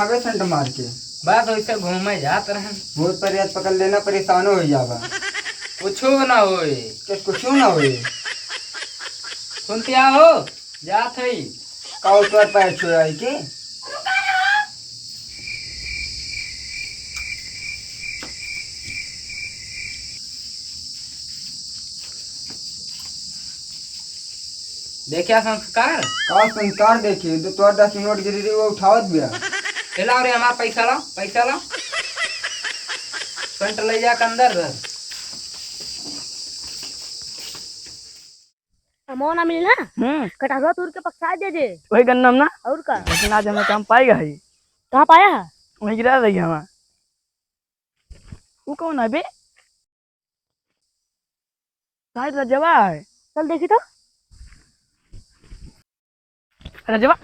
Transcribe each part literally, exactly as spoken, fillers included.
अबे सेंट मार के। बस वैसे घूमे जात रहन। भूत प्रेत पकड़ लेना, परेशान हो जाबा। कुछो ना होए। के कुछो ना होए। सुनते हो? जात हई। का ऊपर पैर छुआई के? देखा संस्कार? का संस्कार देखी? तो तोर दस नोट गिरी रही, वो उठावत बिया। चला रे, हमार पैसा ला, पैसा ला। पेंट ले जा के अंदर धर। अमवा ना मिली ना? हम्म। कटहरवा तूर के पकसा दे जे। वही गन्ना में ना? और का? लेकिन आज हमें काम पाएगा ही। कहाँ पाया है? वहीं गिरा रही हमार। वो कौन है बे? शायद रजवा है। चल देखी तो। रजवा,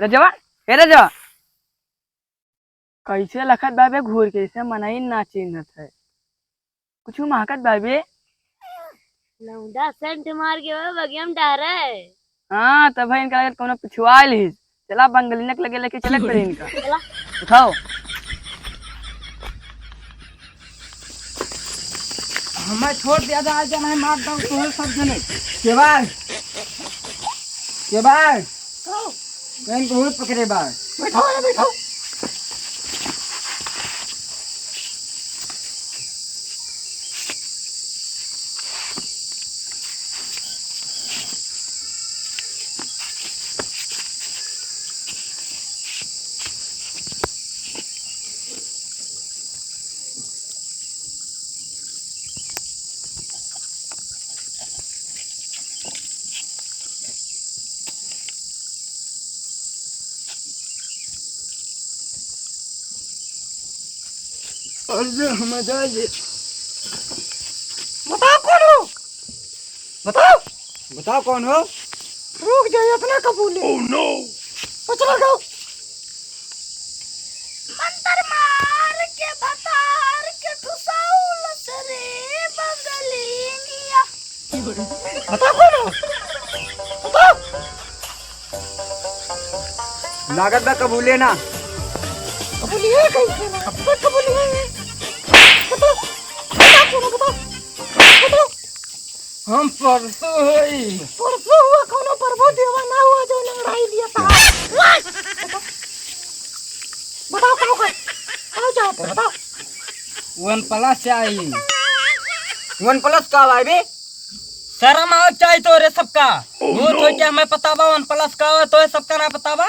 रजवा, ए रजवा। कैसे लखत बाबे घूर के, इसे मनई ना चिन्हत है। कुछ महकत बाबे। लौंडा सेंट मार के वो बगिया में डहरे। हाँ, तब है इनका लगे कोनो पिछुआ लिहिस। चला बंगलिनक लगे लेके चले पड़े इनका। चला। उठाओ। हमें छोड़ दिया जा, आज नहीं मार दो तुम सब जने। के बार? के बार? कौन को भूत पकड़े बार? बैठाओ ना, बैठाओ। अरे हम जाए। बताओ कौन हो? बताओ। बताओ कौन हो? रुक जाओ, इतना कबूले। Oh no! पचरा गाओ। मंतर मार के भतार के ठुसाउल से रे बंगलिनिया। बताओ कौन हो? बताओ। लागत बा कबूले ना। कबूलिए कैसे ना? अब कबूलिए। बताओ। बताओ कौन हो? बताओ। बताओ। हम परसों हई। परसों हुआ, कौनो परसों देवा ना हुआ जो लंगड़ाई दिया था। बताओ, बताओ, का, का, का चाहते हो, बताओ। OnePlus चाहिए। OnePlus का भाई बे? शर्म आओ चाही तोरे सबका। भूत हो के हमें पता बा OnePlus का बा, तोरे सबका ना पता बा।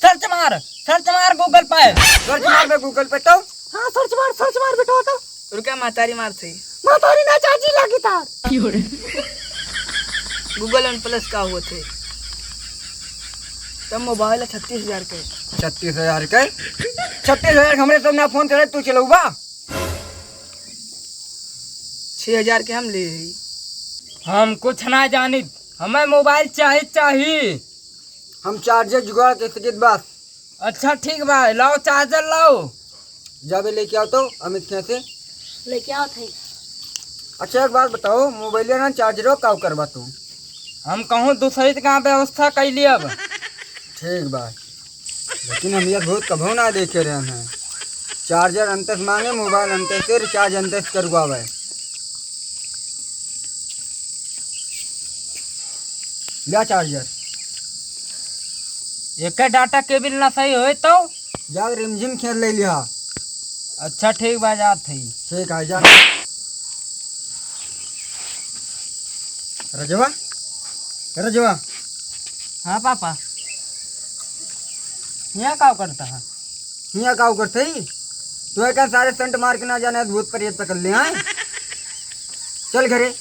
Search मार, search मार Google पे। Search मार बे Google पे तो। हाँ, search मार, search मार बेटा तो। रुका, महतारी मार थे। महतारी ना चाची लागी तार। Google OnePlus का हुआ थे? तब मोबाइल है छत्तीस हजार के। छत्तीस हजार के? छत्तीस हजार के हमरे सब ना फोन चले, तू चलउबा? छह हजार के हम ले ही। हम कुछ ना जानित, हमें मोबाइल चाही, चाही। हम चार्जर जुगाड़ के सकित बस। अच्छा ठीक बा, लाओ चार्जर लाओ। जाबे लेके आओ तो अमित खें से। लेके आओ थे। अच्छा एक बात बताओ, मोबाइल ना चार्जरो का करबा तू? हम कहूँ दूसरी का व्यवस्था कैली अब। ठीक बा, लेकिन हम ये भूत कभो ना देखे रहे हैं। चार्जर अंतस मांगे, मोबाइल अंतस से, रिचार्ज अंतस करवावे। लिया चार्जर। एकर डाटा केबल ना सही होए तो? जा रिमझिम खेल ले लिया। अच्छा ठीक बा, जात हई। ठीक है, जा। रजवा, रजवा। हाँ पापा। यहाँ का करता है? यहाँ का करते ही? तू एक सारे सेंट मार के ना जाने, भूत प्रेत पकड़ ले आए। चल घरे।